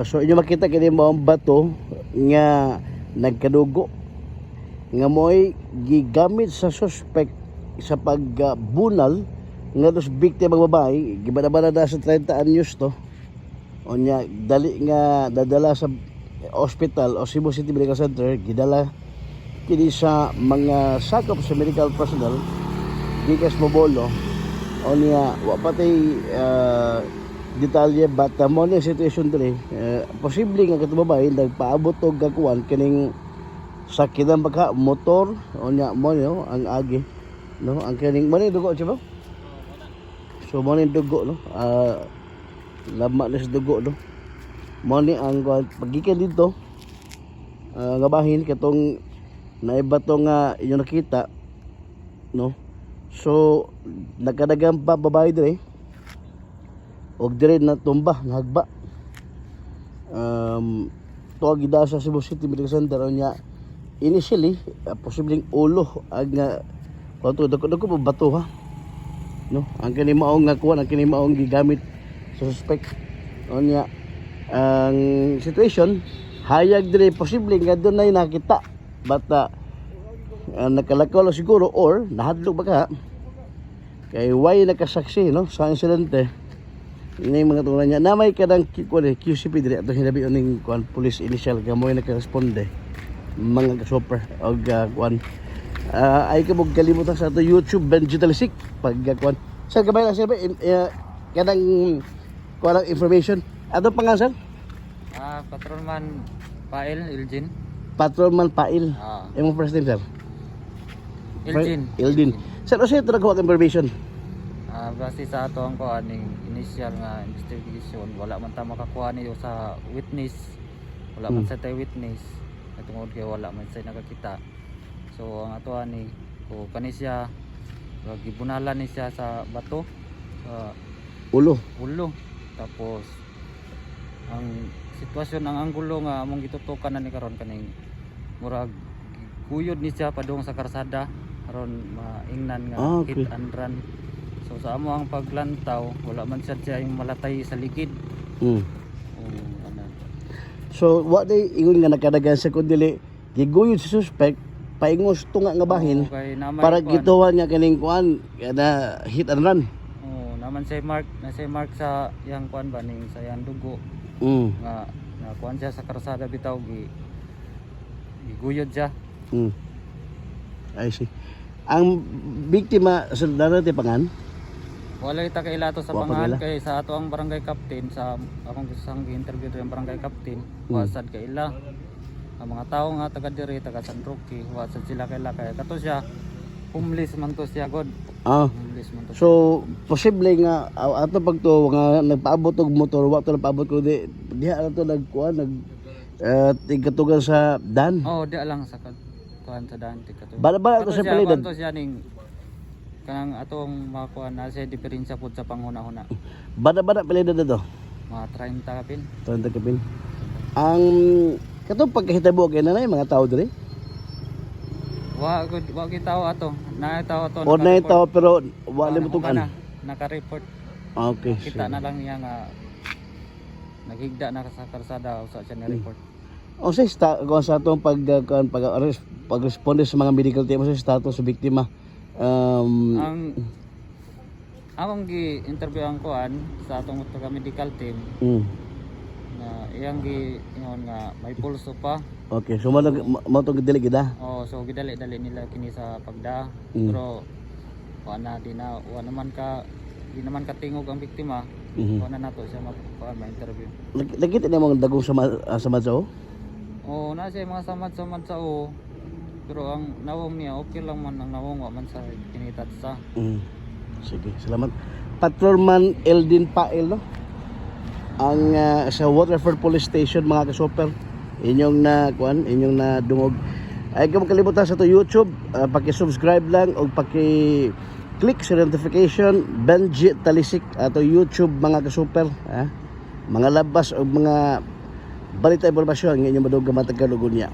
So inyo makita kini mo ang bato nga nagkadugo nga mo'y gigamit sa suspect sa pagbunal nga dos biktima nga babae. Gibana-bana na sa 30 anyos to. Unya dali nga dadala sa hospital o Cebu City Medical Center, gidala kini sa mga sakop sa medical personnel gikas Mabolo. Unya wa pa tay detalye, but mo ni situation diri, posible nga katong babae nagpaabot og gakuan kining sakidan baka motor. Unya mo ni oh, ang agi, no, ang kining mo ni dugo siya ba. So mo ni dugo, no, lama na sa dugo, no. Mo ni ang kuwan pagikan dito, nga bahin katong naibato nga inyo nakita, no. So nagkadagan pa babae dire og dire na tumba, nahagba, tuwag gida sa Cebu City Medical Center. Unya initially, posibleng ulo ang kuan to. Dako dako pa bato ha, no, ang kini maong nga kuan, ang kini maong gigamit sa suspect. Unya ang situation hayag dire, posible nga dunay nakita, bata nakalakaw lang siguro or nahadlok ba ka kay way nakasaksi, no, sa insidente. Ini mga tungan niya na may kadang kuan eh, QCP dire atong hinabi ning kuan, police initial nga mo nakaresponde, mga ka-super. Og kuan, ay ka mo kalimutan sa ato YouTube, Benji Talisik. Pag kuan, sir, kabay lang sir ba kanang kuan ang information ato pangalan, sir? Patrolman Pael Iljin. Patrolman Pail. Imong first name, sir? Iljin. Ildin. Sir, unsay ito nagkuha ka information? Base sa ato ang kuan ning initial nga investigation, wala man ta makakuha niyo sa witness. Wala man sa tay witness. Kay tungod kay wala man say nakakita. So ang ato ani ko kani siya gibunalan ni siya sa bato sa ulo. Ulo. Tapos ang sitwasyon, ang anggulo nga among gitutukan na ni karon, kaning murag guyod ni siya padung sa karsada aron maingnan nga hit and run. So sa amo ang paglantaw, wala man siya siya yung malatay sa ligid. O, ano. So wa day ingon nga nakadagan sa kundili giguyod sa suspect paingos tunga nga bahin Oo, kay naman para kuan. gituwan nga kaning kuan na hit and run. Oo, naman siya mark na siya mark sa yang kuan ba ning sa yang dugo nga na kuan siya sa karsada bitaw, giguyod siya. I see. Ang biktima sa darate pangan? Wala kita kailato sa Wa pa pangan kaila? kay sa ato ang barangay captain, sa akong gustang gi-interview diri ang barangay captain, wa sad kaila. Ang mga tao nga taga diri, taga San Roque, wa sad sila kaila kay kato siya homeless man to siya god. Homeless man to. So posible nga ato pagto nga nagpaabot og motor, wa to nagpaabot ko di diha na to nagkuan nag tigkatugan sa dan. Oh, di lang sa kuan sa daan kato. Bala bala to Kato sa siya, palidad. kuan to siya ning kanang atong makuan na siya diferensya pud sa panghuna-huna. Bada bada palidad na to. Mga 30 kapin. 30 kapin. Ang katong pagkahitabo kay nanay mga tao diri. Wa gud, wa kita ato. Naa tao ato. Or na naka-report. tao pero wa Ah, limutukan. na, naka-report. Okay. Kita Sige. na lang niya nga naghigda na sa karsada usa siya ni report. O sa kung sa atong pag kuan, pag pag-responde sa mga medical team sa status sa biktima. Ang akong gi-interview ang kuan sa atong taga medical team na iyang gi ingon nga may pulso pa. Okay, so mo tong dili gida. Oh, so gidali-dali nila kini sa pagda. Pero wa na di na wa naman ka di naman katingog ang biktima. Wa na nato siya ma ma-interview. Nakita niya mga dagong sama sa madso. Oh, na siya mga samad-samad sa o. Pero ang nawong niya okay lang man ang nawong, wa man sa kinitat sa. Sige, salamat. Patrolman Eldin Pael, no? Ang sa Waterford Police Station, mga ka-super. Inyong na kuan, inyong na dungog. Ay kung kalimutan sa to YouTube, paki-subscribe lang o paki-click sa notification, Benji Talisik ato YouTube, mga ka-super, ha? Mga labas o mga balita, impormasyon nga inyong madugog matagkalugod niya.